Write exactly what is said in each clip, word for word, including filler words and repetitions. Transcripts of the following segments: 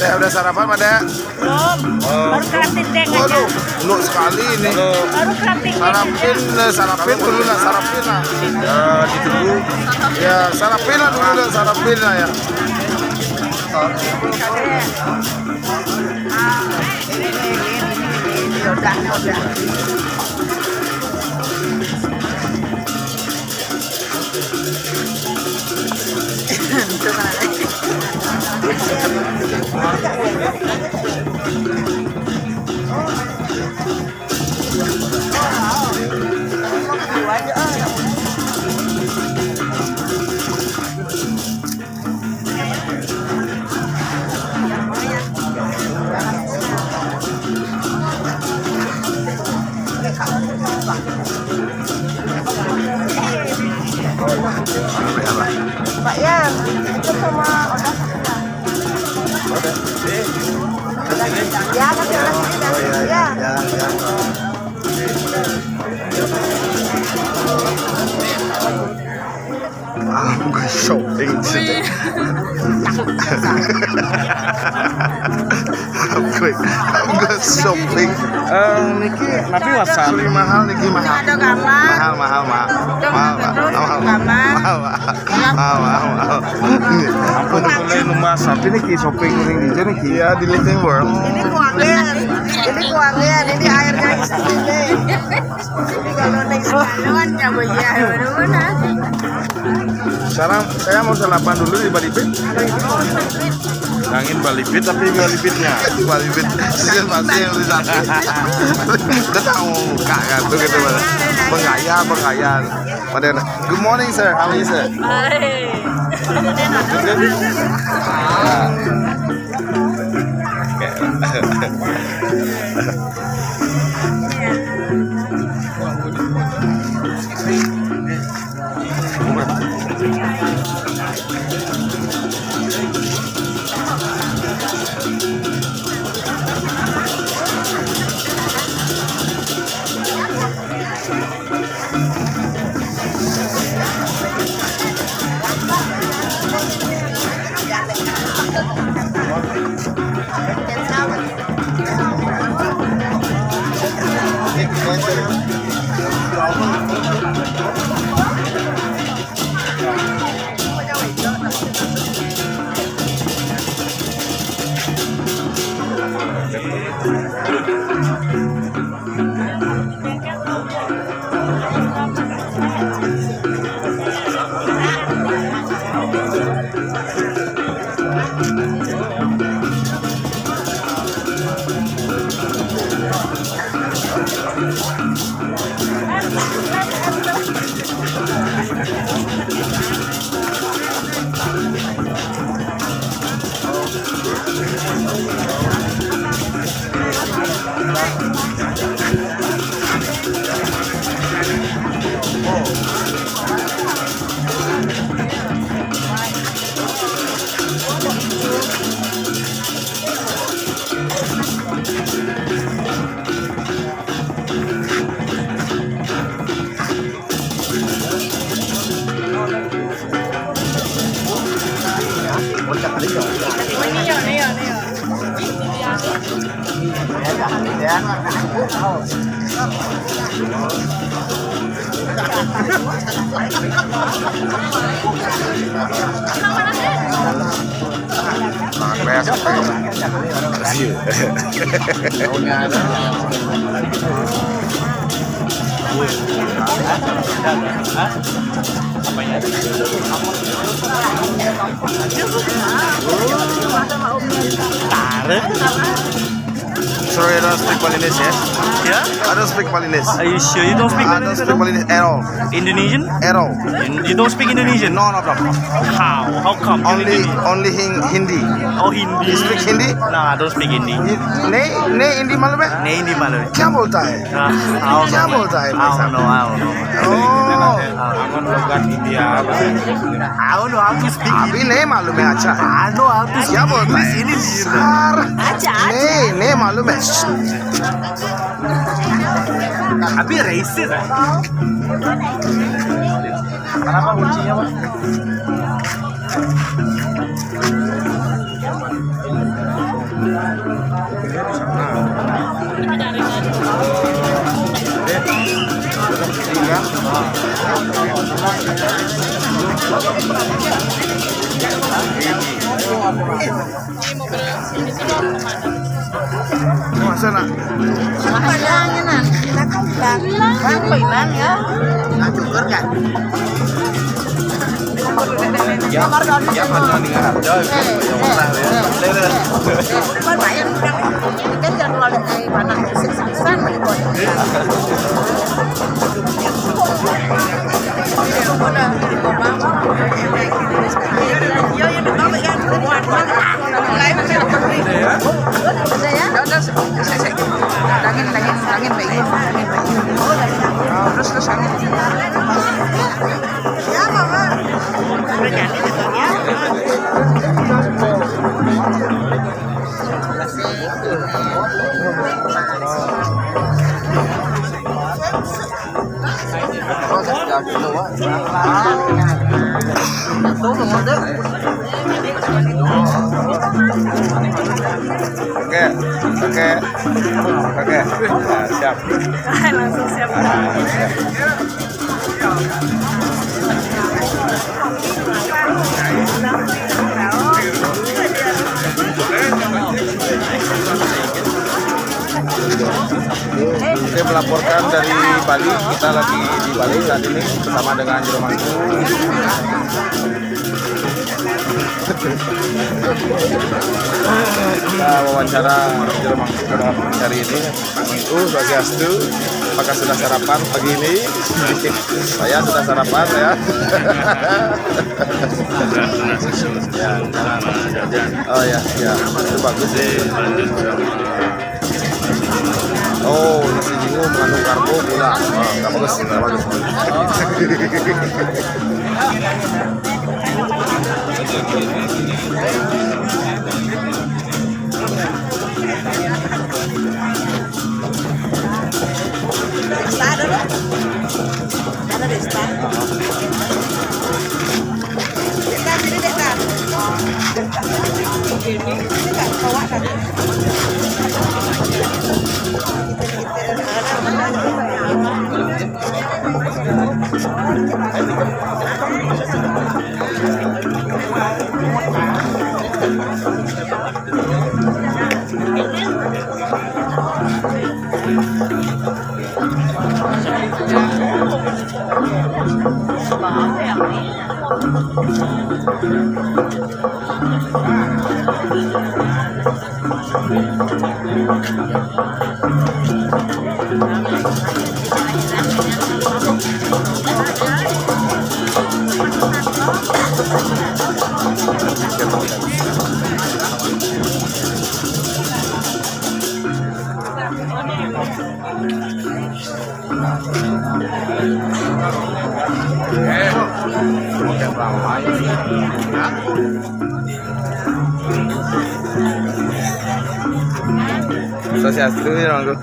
Udah, udah sarapan, Pada? Belum. Oh. Baru kelas dendeng aja. Waduh, lu sekali ini. Baru kelas dendeng aja. Sarapin, eh, sarapin dulu lah, sarapin lah. Ya, ditunggu. Ya, sarapin lah dulu lah, sarapin lah ya. Ah, ini, ini, ini, ini, ini, udah, udah. Pak Yan, itu sama Oda. Ya, kasih orang sini, kasih, ya. Ya, ya. I'm going shopping today. I'm going, I'm going shopping. Eh, niki, tapi WhatsApp. Beli mahal niki, mahal. Ada gambar. Mahal, mahal, mahal. Ada mahal, gambar. Mahal, mahal. Gambar. Mahal, mahal. Mahal, mahal, mahal. Ampun, boleh lu WhatsApp ini ki shopping ini aja nih ki. Iya, di Living World. Ini kuangnya, ini kuangnya, ini airnya di sini. Ini kalau naik sepuluhan, kamu ya, mana? Sekarang saya mau sarapan dulu di Balipit. Bilangin Balipit, tapi Balipitnya. Balipit. Saya pasti yang bisa. Udah tahu muka kan tuh gitu, Bang. Penggaya, penggaya. Pada, good morning, sir. How are you, sir? Hai. Good, good? Ah. Tarik. Sorry, I don't speak Balinese, yeah? Yeah? I don't speak Balinese. Are you sure you don't speak I don't Balinese speak at all? Balinese at all. Indonesian? At all. In- you don't speak Indonesian? No, no, no, no. How? How come? Only, Indonesian? Only Hin- Hindi. Oh, Hindi. You speak Hindi? No, I don't speak Hindi. नहीं, नहीं हिंदी मालूम है? नहीं, नहीं मालूम है। क्या बोलता है? Uh, I don't क्या know. बोलता है, भाई साहब? I don't know, I don't know. Oh. Aman logat India. I don't know how to speak. अभी नहीं मालूम है, अच्छा। I know how to speak क्या बोलता है? English, English. यार, अच्छा, अच्छा। नहीं, नहीं मालूम है। अभी racist है। Kenapa kuncinya, Pak? Masa nak? Apa hilang ya, Nan? Kita kan hilang. Apa hilang ya? Nah, syukur kan? Ya, ya, mana nih, harga, eh, ya, eh, murah, ya. Eh, eh, eh. Bukan bayar, bukan. Kita jangan keluar dari mana, sik-sikisan, balik. Terus, terus angin. Oke, oke, oke. Nah, siap. Langsung siap. Nah, siap. Oke, melaporkan dari Bali, kita lagi di Bali saat ini bersama dengan Jero Mangku. Kita wawancara Jero Mangku pada hari ini. Pak Minggu, Swastiastu. Apakah sudah sarapan pagi ini? Saya sudah sarapan, ya. Sudah, sudah, sudah. Ya, sama jajan. Oh, ya, ya. Itu bagus, ya. Dilanjut sama. Oh, nasi jingu mengandung karbo, gula. Oh, nggak bagus, nggak bagus. Desta dulu. Mana Desta? Desta, sini, Desta. Sini, Kak, bawa, Kak. Swastiastu, ya, Mangku.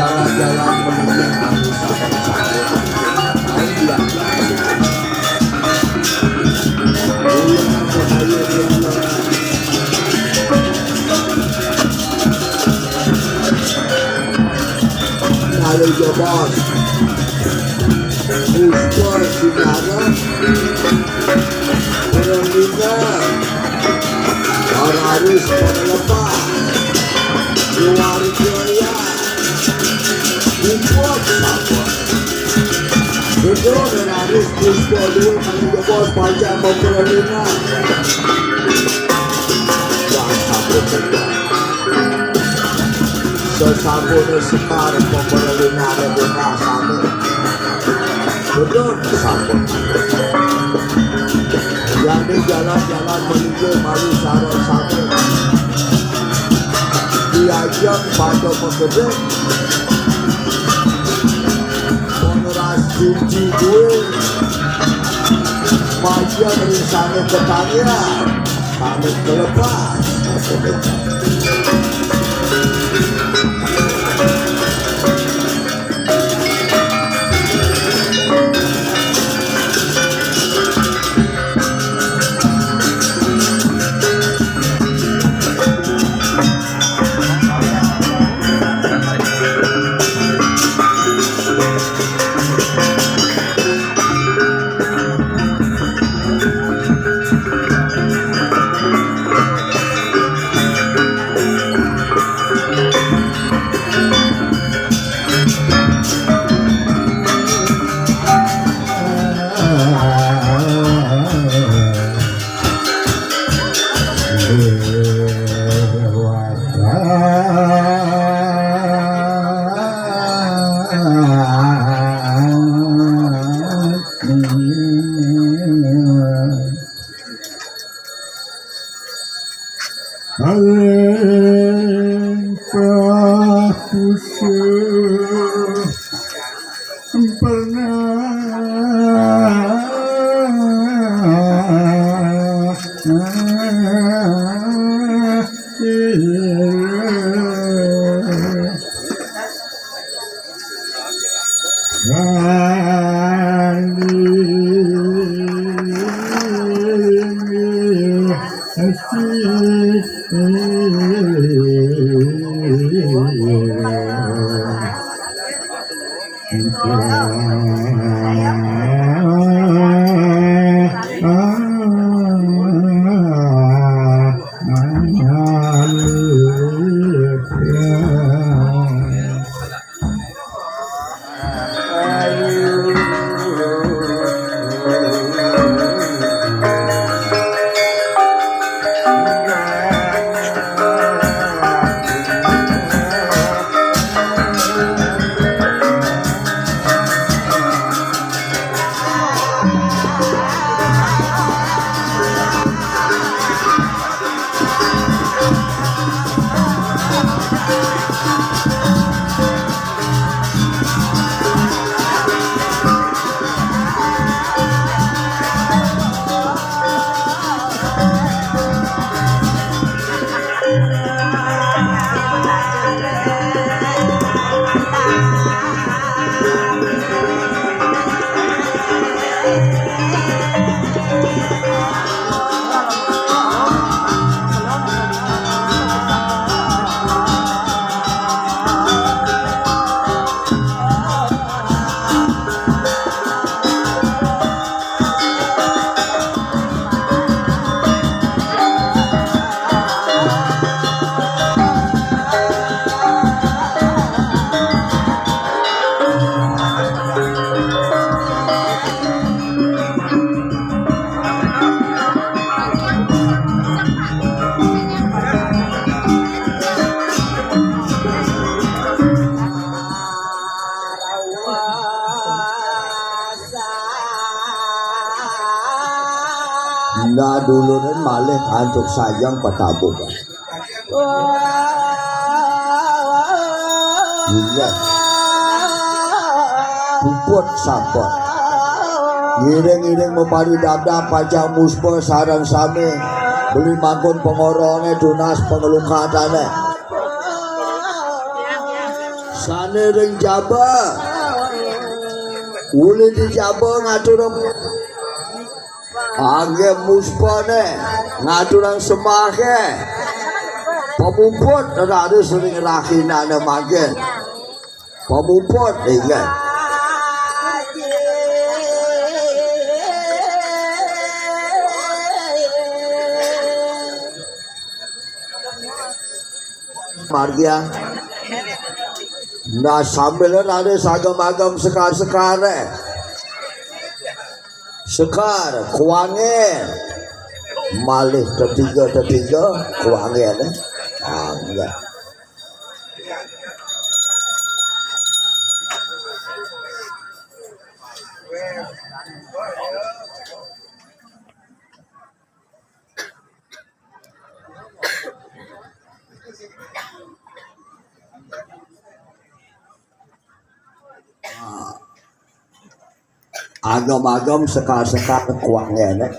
Jalan-jalan menuju Taman Safari. Ayo, Jobos. Puspon Sinarang. Perlindungan. Para harus pada lepas. Keluarga ya. Buat apa? Betul, dan harus puspon dulu, kalau dia bos panjang memperlindungan. Jangan sampai tegak. Sesampune Sekar, pemerintah ada bunga sami. Betul, sampun. Jadi jalan-jalan menuju malu sareng sami. Diajeng pada pegedhe. Pengras suci duwe. Majeng ringsane ketanian. Pamit kelepas. Paling pakusung pengah. Nah, dulure malih antuk sayang petabuh. Inggih. Puput sampun. Ngiring-ngiring mepari dadah pacang muspa sareng sami. Beli mangkun pengorone tunas pengelungkatane. San Ring jaba. Uli di jaba ngaturang angge muspane, ngaturang sembahke. Pamuput raris ring rahinane mangkin. Pamuput, inggih. Margiang. Nah, sambil raris agem-agem sekar-sekare. Sekar, kuange. Malih tetiga-tetiga, kuange, ne. Ah, enggak. Agem-agem sekar-sekar kuange, ne.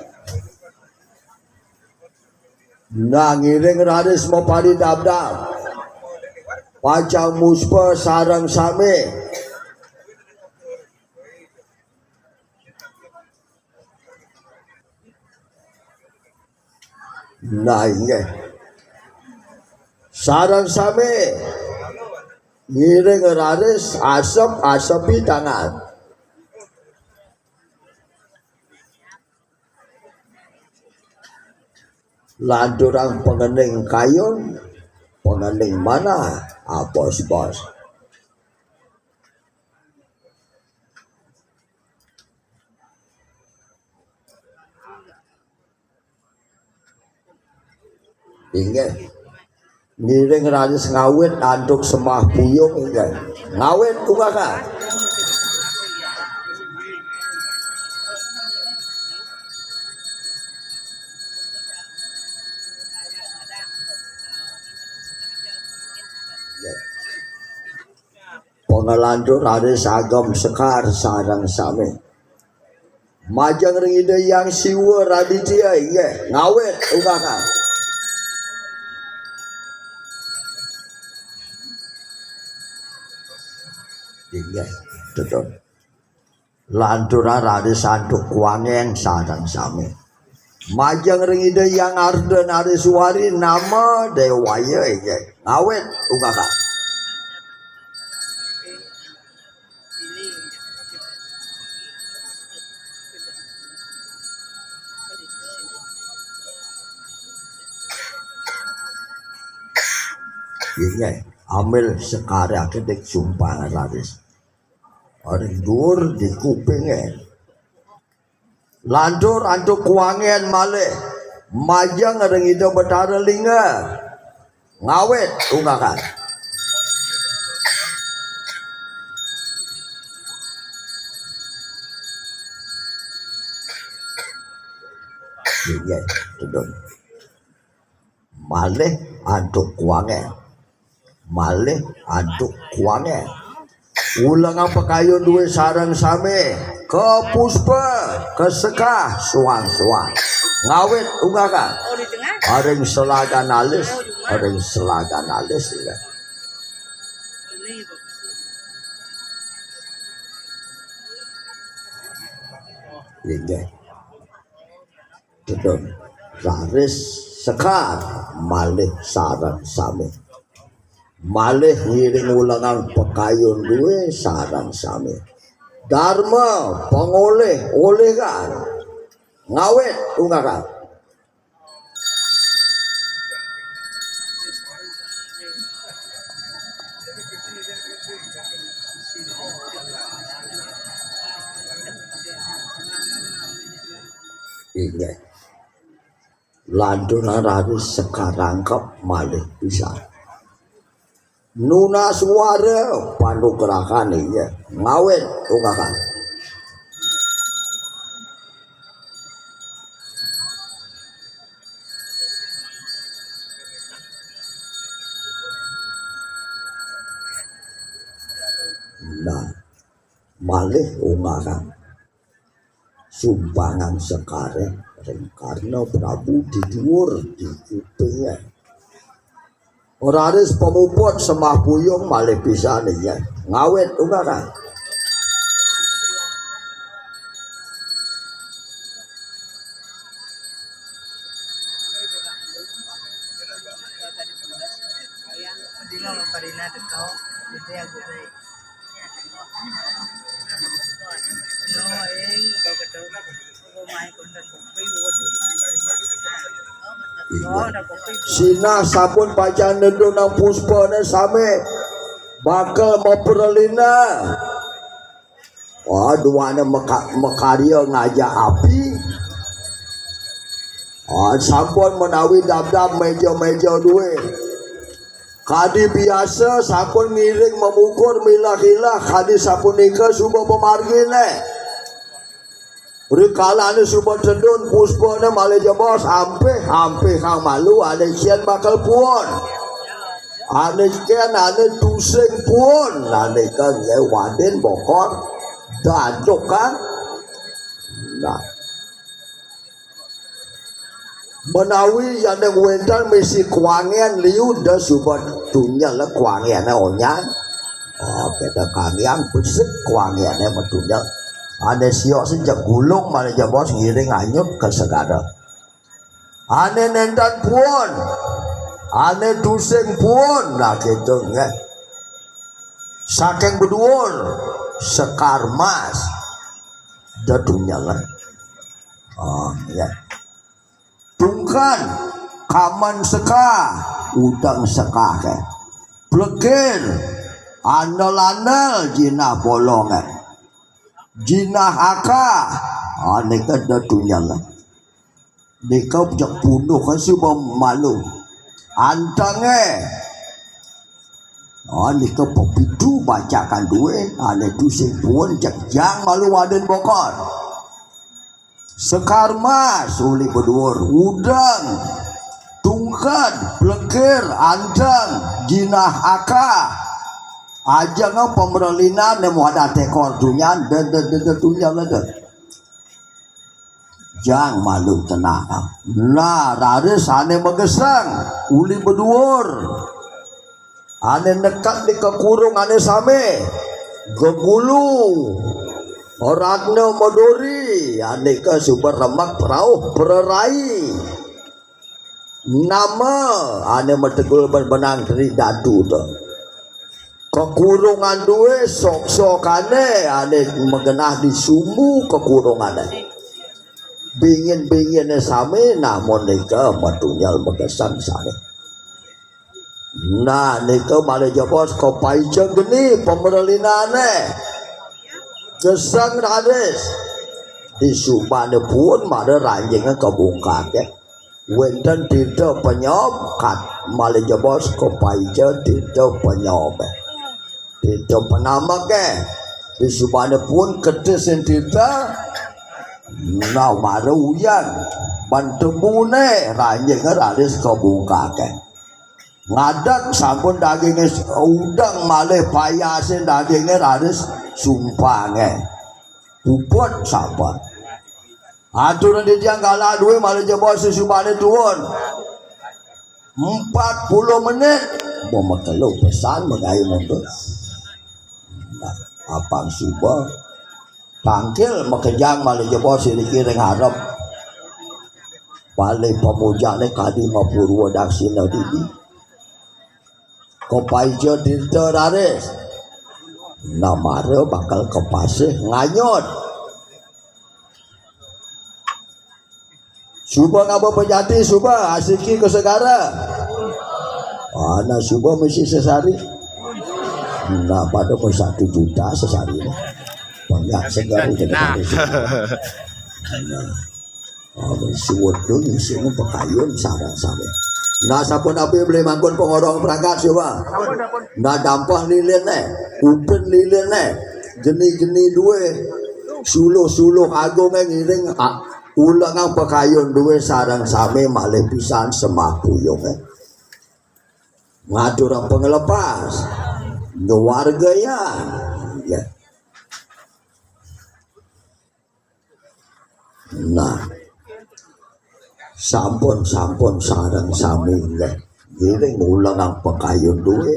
Nah, ngiring raris maparidabdab. Pacang muspa sareng sami. Nah, inggih. Sareng sami ngiring raris asep-asepi tangan. Lanturang pangening kayun, pangening manah, abos-bos. Inggih. Ngiring raris ngawit antuk sembah puyung, inggih. Ngawit, ungakan. Inggih. Pangalantur raris agem sekar sareng sami. Majeng ring Ida Hyang Siwa Raditya, inggih, ngawit, ungakan. Inggih, tetep. Lanturang raris antuk kuange sareng sami. Majeng ring Ida Hyang Arda Nareswari Nama Dewaya, inggih. Ngawit, ungakan. Inggih, ambil sekare ake dik sumpang raris. Ring duur di kupinge. Lantur antuk kuange malih. Majeng ring Ida Betara Lingga. Ngawit, ungakan. Inggih, tedun. Malih antuk kuange. Malih antuk kuange. Ulengang pakayun duwe sareng sami. Kapuspa, kasekah, suang-suang. Ngawit, ungakan. Ring selagan alis, ring selagan alis, ya. Inggih. Tedun. Raris sekar malih sareng sami. Malih ngiring ulengang pakayun duwe sareng sami. Darma pangolih-olihan. Ngawit, ungakan. Inggih. Lanturang raris sekar rangkep malih pisan. Nunas wara panugrahan, inggih. Ngawit, ungakan. Nah, malih ungakan. Sumpangan sekare ring Karna Prabu di duur di kupinge. Raris pamuput sembah puyung malih pisan, inggih. Ngawit ungkaran. Sinah sampun pacang nedunang puspane sami bakal mapralina. Wah, duane meka-, makarya ngajak api. Ah, sampun menawi dabdab meja-meja duwe. Kadi biasa sampun ngiring mamukur milah-ilah, kadi sapunika suba pamargine. Rikalane suba tedun puspane malih jebos, ampih-ampih kang malu ane cen bakal puun. Ane cen ane tusing puun, ane kang nggih wadin bokor daduk kan. Nah, menawi yane wenten misi kuangen liu da suba tunyel kuangene onyan. Oh, kita kangiang besik kuangene metunyel. Ane siok sejak gulung malih jebos ngiring anyut ke segara. Ane nenten puun, ane tusing puun, nah gitu nggih. Saking beduur, Sekar Mas, da tunyel. Oh, ya. Tungked, Kaman Seka, Udeng Seka ke. Plekir, Andel-andel, Jinah Bolong ke. Jinah Aka, ah, nika da tunyel. Nika jak punduh ke suba malu. Antenge. Ah, nika pepitu bacakan duwe, ane tusing puun jak jang malu wadin bokor. Sekar Mas uli beduur, Udeng, Tungked, Plekir, Anteng, Jinah Aka. Ajeng pamrelinan nemu ada tekor tunyan, de, de, de, de, tunyan de. Jang malu tenang. Nah, raris ane mageseng, uli beduur. Ane neked di kekurung ane same. Gegulu. Ratna Maduri, ane ke suba remek prauh prerai. Nama ane mategul ben-, benang dri datu to. Kekurungan duwe sok-sokane ane magenah di sumbu kekurungane. Bingin-bingine same namun nika matunyal magesang sane. Nah, nika malih jebos kapaica geni pamrelinane. Gesang raris. Di sumbane puun mara ranjinge kabungkake. Wenten tirta penyop, kat malih jebos kapaica tirta penyop. Tirta penameke. Di sumbane puun ketis tirta. Nah, mara uyan. Ban tebune ranjinge raris kabungkake. Ngadeg sampun daginge udeng malih payase daginge raris sumpange. Puput sampun. Aturan titiang galah duwe malih jebos sesubane tuun. Empat puluh menit. Mau makelo pesan magayu mundur. Nah, apang suba. Tangkil makejang malih jebos iriki ring arep. Malih pamujane kadi mapurwa daksina dini. Kapaica tirta raris. Namara bakal kapasih nganyut. Suba ngaba pejati, suba asiki ka segara. Ana suba misi sesari. Nah, pada meh satu juta sesari. Banyak segara. Nah. Nah. Ah, suwedun isine pakayun sareng sami. Nah, sapunapi beli mangkun pengorong perangkat suba. Nah, dampah liline, upin liline, geni-geni duwe, suluh-suluh agunge ngiring, ah, ulengang pakayun duwe sareng sami malih pisan sembah puyunge. Ngaturang panglepas, ngewargayang. Ya. Nah, sampun, sampun sareng sami nggih. Ngiring ulengang pekayun duwe.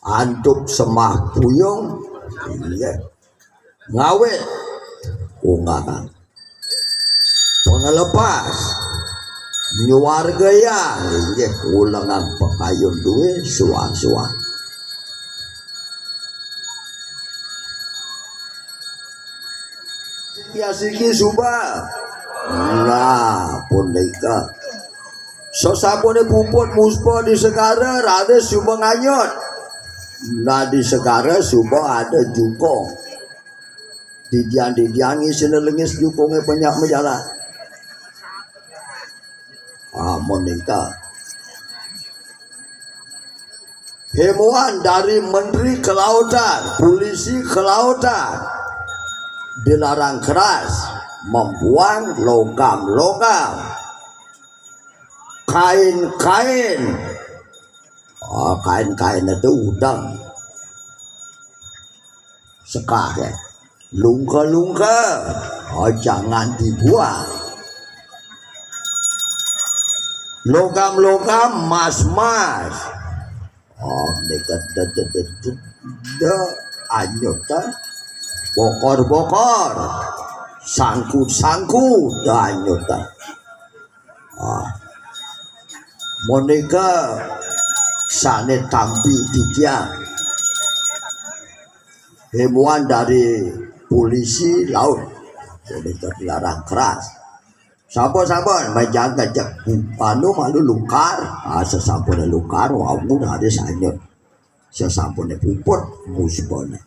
Antup semah puyung. Iya. Ngawe ungangan. Pengelepas. Nyuarga ya. Inggih ulengang pekayun duwe suang-suang. Ya siki suba. Nah, punika. Sesapune puput muspa di segara, raris suba nganyut. Nah, di segara suba ada jukung. Didian-didian ngisine lengis jukunge penyak majalan. Ah, menika. Himbauan dari Menteri Kelautan, Polisi Kelautan dilarang keras membuang logam-logam, kain-kain. Oh, kain-kain itu udang. Sekah ya. Lungka-lungka. Oh, jangan dibuang. Logam-logam, mas-mas. Oh, dekat, dekat, dekat, dekat. Anyut, ah. Bokor-bokor. Sangkut-sangkut. Anyut, ah. Ah. Menika sane tampi titiang. Himbauan dari polisi laut. Menika dilarang keras. Sampun-sampun, majang kejek. Anu malu lungkar. Ah, sesampune lungkar, wau raris anyut. Sesampune puput, musbane.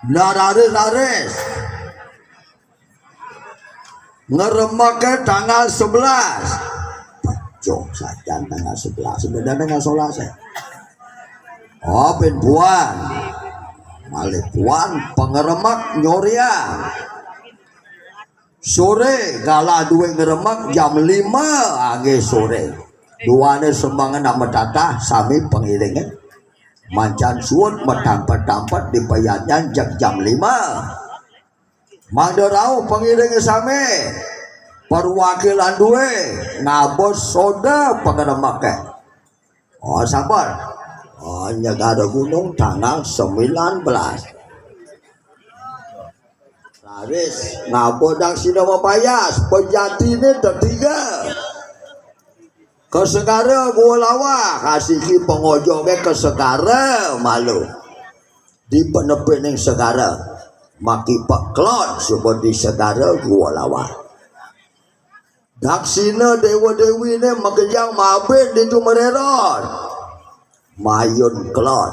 Nah, raris-raris. Ngeremeke tanggal sebelas. Pecah sajan tanggal sebelas. Sebenarnya tanggal sebelas ya. Oh, pin puan. Malih puan pengeremek nyoriang. Sore, galah duwe ngeremek jam lima angge sore. Duane semengan nak metatah sami pengiringe. Mancan suud metampet-tampet di peyanyan jam, jam lima. Mangda rauh pengiringe sami. Perwakilan duwe ngabot soda pengeremeke. Oh, sabar. Oh, nyegara gunung tanggal sembilan belas. Raris ngabot daksina mapayas, pejatine tetiga. Ke segara Gua Lawah, asiki pengojoke ke segara malu. Di penepining segara, makipak kelon suba di segara Gua Lawah. Daksina dewa dewine makejang mabin ditu mareron. Mayun kelon.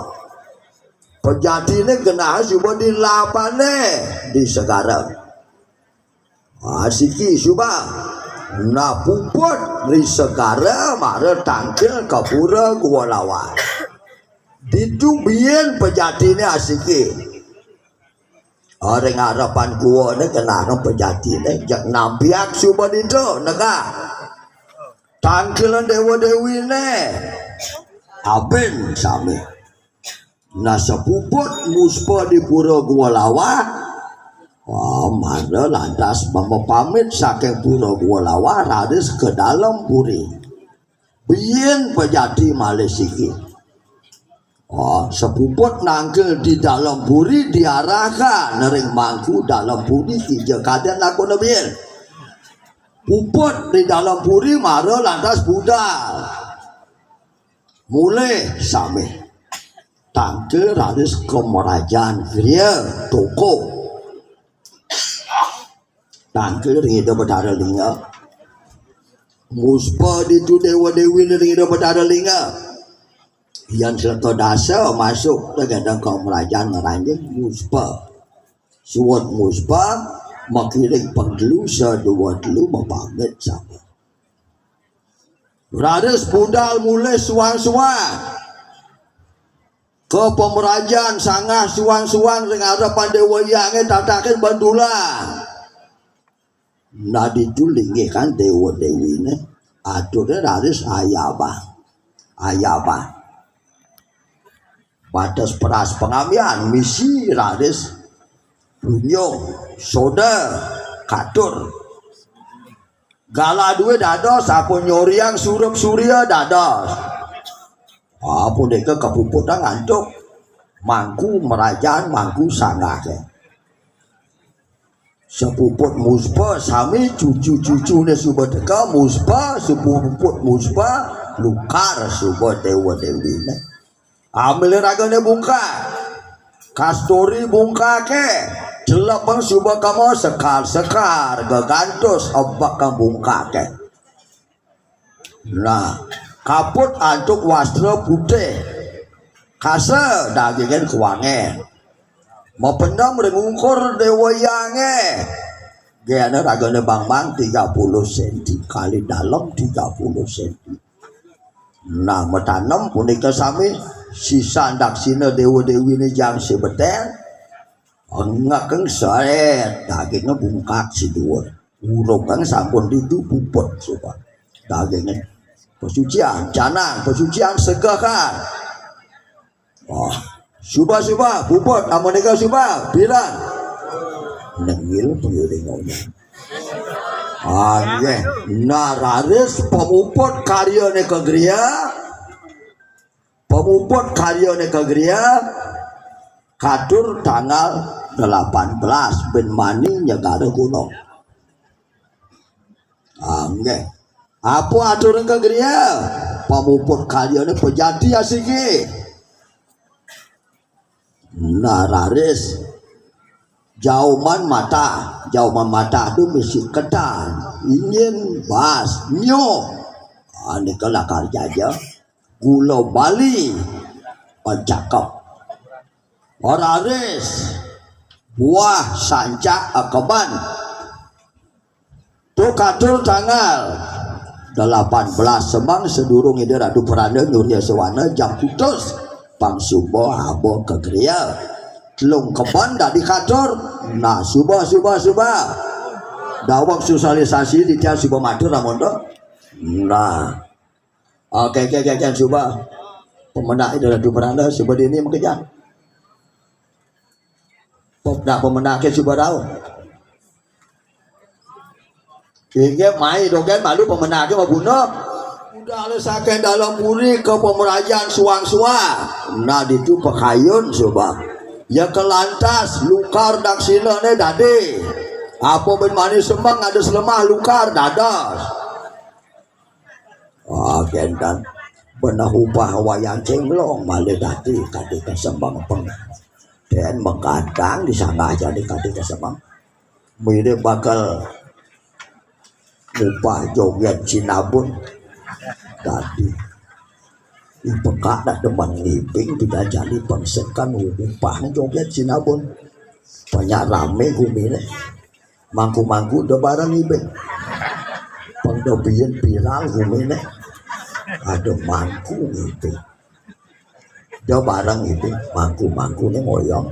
Pejatine genah suba di labane di segara. Asiki suba. Nah, puput ri segara mara tangkil ka pura Gua Lawah. Ditu biin pejatine asiki. Ring arepan guane kenanga pejatine, jeg nampiak suba ditu negak. Tangkilan dewa dewine. Abin sami. Nah, sepuput muspa di pura Gua Lawah. Wah, mara lantas mama pamit saking pura Gua Lawah raris ke dalem puri. Biin pejati malih siki. Oh, sepuput nangkil di dalem puri diarahkan ring mangku dalem puri kija kaden lakuna biin. Puput di dalem puri mara lantas budal. Mulih sami. Tangkil raris ka merajan griya toko. Tangkil ring Ida Betara Lingga. Muspa ditu dewa dewine ring Ida Betara Lingga. Yan sleka dasa masuk, tegedeng ka merajan ngranjing muspa. Suud muspa, makiring pang telu, sadua telu, mapamit sami. Raris budal mulih suang-suang. Ka pamrajan sanggah suang-suang ring arepan Dewa Hyange tatakin bandulan. Nah, ditu linggih kan dewa dewine. Aturne raris ayabang. Ayabang. Bates peras pangamian misi raris bunyung soda katur. Galah duwe dados, sampun nyoriang surup surya dados. Ah, punika kapuputang antuk mangku merajan, mangku sanggah. Sepuput muspa sami, cucu-cucune suba teka muspa, sepuput muspa lukar suba dewa-dewine. Ambil ragane bungkak. Kasturi bungkake, celepeng suba kama sekar-sekar, gegantus ebek ka bungkake. Nah, kaput antuk wastra putih. Kasa dagingin kuangen. Mapendem ring ungkur dewa yange. Gene ragane bang-bang tiga puluh senti kali dalem tiga puluh senti. Nah, matanem punika sami sisa daksina dewa-dewine jang sebeten. Engekeng saet, dagingnya bungkak si dhuwur. Urung kang sampun ditu puput suba. Dagingnya pesucian, canang, pesucian segehan. Oh, suba-suba, puput, amun nika suba, bilang. Nengil pengiring. Ah, nggih. Nah, raris pamuput karyane kagriya. Pamuput karyane kagriya katur tanggal delapan belas ben mani nyegara gunung. Ah, nggih. Apa aturane kagriya? Pamuput karyane pejati asiki. Nah, raris jauman matah, jauman matah tu misi ketan, ingin bas, nyo. Ah, nika lakar jaja. Gula Bali, pencakep. Raris buah sancak akeban. Tu katur tanggal delapan belas semeng sedurung Ida Ratu Peranda nyurya sewana jam putus. Pang suba aba kagriya. Telung keban dadi katur. Nah, suba, suba, suba. Daweg sosialisasi titiang suba matur amonto. Nah. Oke, oke, oke, oke, suba. Pemenak Ida Ratu Peranda suba dini makejang. Pop dah pemenake suba rauh. Inggih mai dogen malu pemenake mabuna. Budale saking dalem puri ka pemerajan suang-suang. Nah, ditu pakayun suba. Ya kelantas lukar daksinane dadi. Apa ben mani semeng ada selemah lukar dados. Ah, kenten. Beneh upah wayang cinglong malih dadi kadi kesembang peng. Den mengkadang di sana aja di kadi kesembang. Mirip bakal upah joget sinabun. Dadi. Ih, pekak dah demen ngibing, tidak jadi pengsekan upah joget sinabun. Banyak rame gumine. Mangku-mangku do bareng ibe. Pang do biyen viral gumine. Ada mangku ibe. Do bareng ibe, mangku-mangkune ngoyong.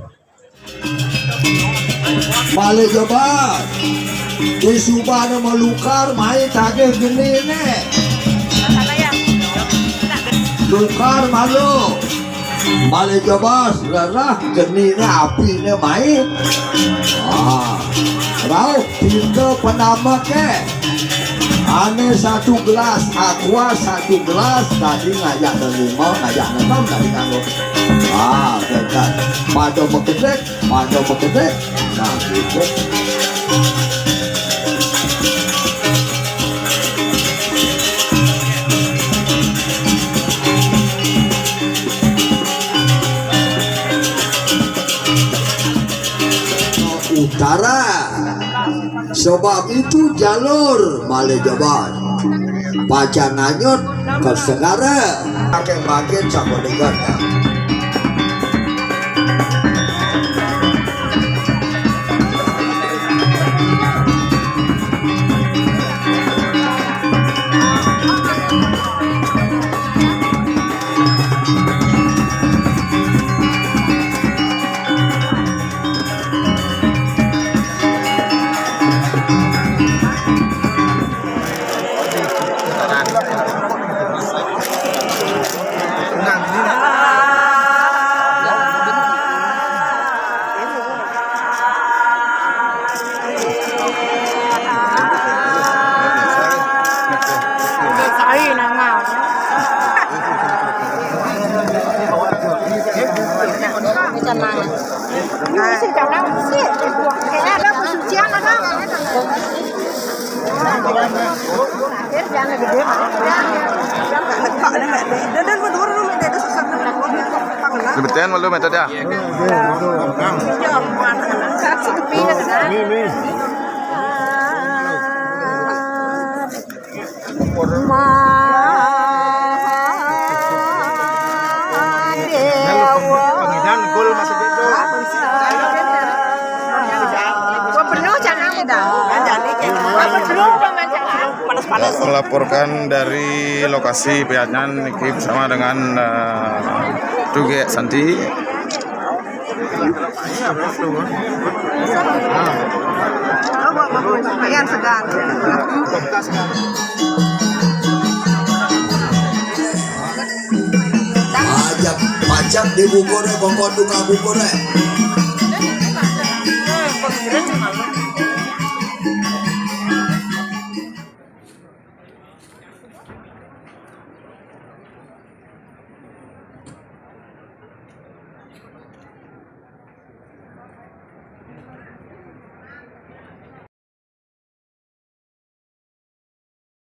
Malih jebat. Di subane melukar, mai tagih genine. Lukar malu. Malih jebos, rereh genine apine mai. Ah, rauh pinta penamake. Ane satu gelas aqua, satu gelas, tadi ngajak lima, ngajak enam, tadi nganggo. Ah, dekat. Pada mekedek, pada mekedek. Nah, gitu. Utara. Sebab itu jalur malih jebos. Pacang nganyut ke segara. Akeh bangkit sama dengan. Tenang. Ini sih kadang sih, kayaknya ada pensucian ada. Akhir jangan gede. Dadan menurun, ada susah. Kebetulan malu metode ya. Ini, ini. Melaporkan dari lokasi Peanyan niki bersama dengan eh, Tuge Santi. Pacak, pacak dibukur, kongkon tukang bukur.